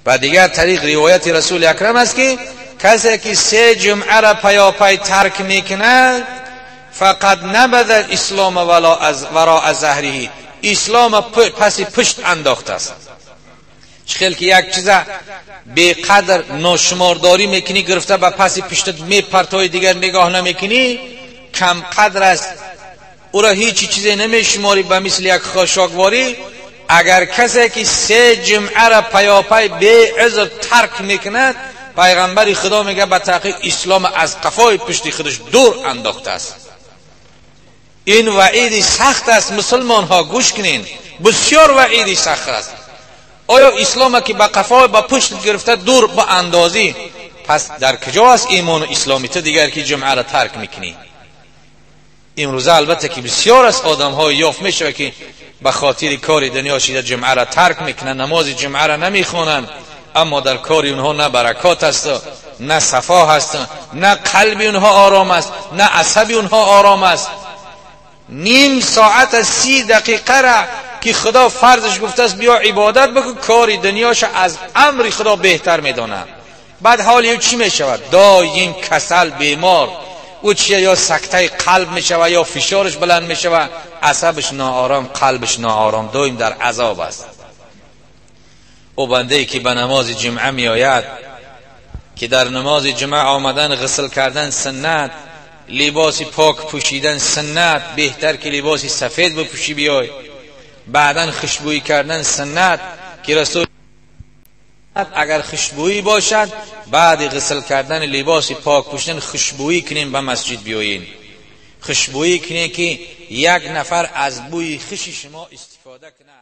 و دیگر طریق روایت رسول اکرم است که کسی که سه جمعه را پیاپی ترک میکند فقط نبذ اسلام ولا از وراء ظهره، اسلام پس پشت انداخته است. خیلی که یک چیز بی قدر ناشمارداری میکنی، گرفته به پس پشتت میپرتای، دیگر نگاه نمیکنی، کم قدر است، او را هیچ چیزی نمیشماری، به مثل یک خاشاکواری. اگر کسی که سه جمعه را پیاپی بی عذر ترک میکند، پیغمبر خدا میگه به تحقیق اسلام از قفای پشت خودش دور انداخته است. این وعید سخت است، مسلمان ها گوش کنین، بسیار وعید سخت است. آیا اسلام که به قفای به پشت گرفته دور به اندازی، پس در کجا است ایمان و اسلامی تو دیگر که جمعه را ترک میکنی؟ امروزه البته که بسیار از آدم های یافت میشه که به خاطر کار دنیا شده جمعه را ترک میکنن، نماز جمعه را نمیخوانند، اما در کار اونها نه برکات است، نه صفا هست، نه قلب اونها آرام است، نه عصب اونها آرام است. نیم ساعت 30 دقیقه را که خدا فرضش گفته است بیا عبادت بکن، کاری دنیاش از امر خدا بهتر میدانه. بعد حال او چی میشود؟ دایم کسل، بیمار. او چیه؟ یا سکته قلب میشود، یا فشارش بلند میشود، عصبش ناآرام، قلبش ناآرام، دایم در عذاب است. او بنده ای که به نماز جمعه میآید، که در نماز جمعه آمدن غسل کردن سنت، لباس پاک پوشیدن سنت، بهتر که لباس سفید بپوشی بیای، بعدا خوشبویی کردن سنت که رسول اگر خوشبویی باشد بعد غسل کردن لباس پاک پوشیدن خوشبویی کنیم به مسجد بیایین، خوشبویی کنیم که یک نفر از بوی خوش شما استفاده کنه.